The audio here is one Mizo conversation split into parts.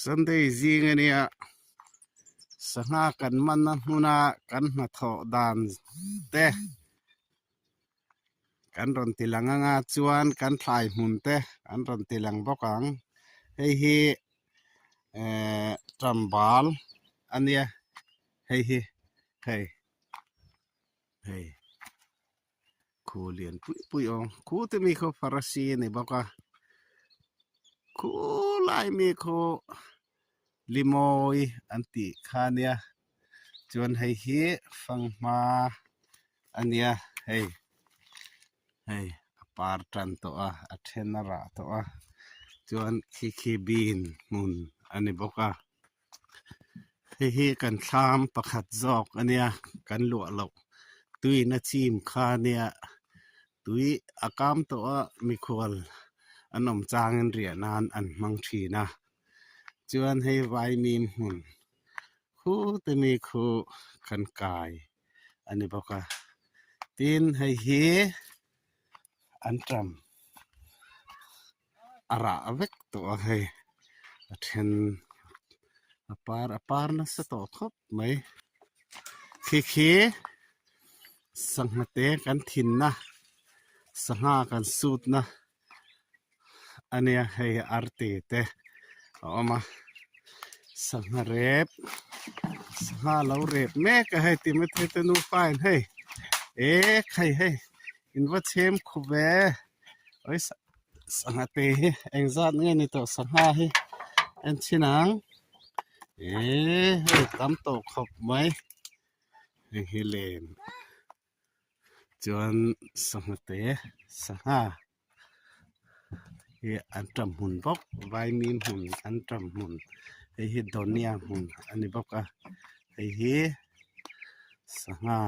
Sunday zing ania sangha kan manna hmuna kan hnathawh dan te kan rawn ti lang anga chuan kan thlai hmun te an rawn ti lang bawk ang hei hi ehh tambal ania hei hi hei hei. Khu lian pui pui awm khu te mi khaw farasi a ni bawk a khu lai mi khu limawi an tih kha a nia chuan hei hi fanghma a nia hei hei a par tan tawh a a then a rah tawh a chuan khi khi bean hmun a ni bawk a hei hi kan thlam pakhat zawk a nia kan luah loh tuiin a chim kha a nia tui a kam tawh a mikhual an awm changin riah nan an hmang thin a chuan hei vaimim hmun khu te mi khu kan kai a ni bawk a tin hei hi an ṭam. A rah vek tawh a hei a then a par a par nasa tawh khawp mai khi khi sangha te kan thin na sangha kan sut na a nia hei arte te a awm a sangha rep sangha lo rep mek a hei Timothy te nufa in hei ekhai hei in va chhem khup ve. Sangha te hi engzat nge ni tawh sangha hi en chhin ang ehh hei tam tawh khawp mai heng hi len chuan sangha te sangha hi an tam hmun bawk vaimim hmun an tam hmun hei hi dawnia hmun a ni bawk a hei hi sangha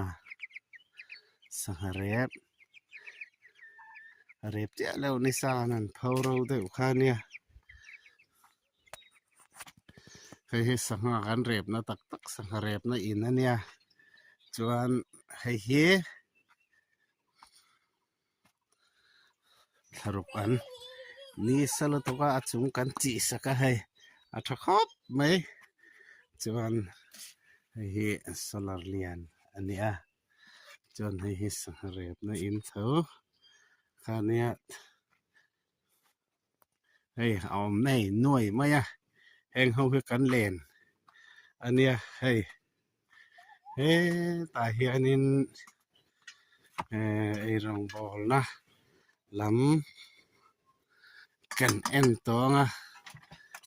sangha rep. A rep chiah lo ni sa an han pho ro deuh kha ania hei hi sangha kan rep na tak tak sangha rep na in ania chuan hei hi thlaruk an ni sa lutuk a a chung kan chih sak a hei a tha khawp mai chuan hei hi solar lian a ni a. Chuan hei hi sangha repna in tho kha nia hei a awm nei nuai mai a heng ho hi kan len a nia hei hetah hianin ehh eirawng bawlna lam kan en tawng a.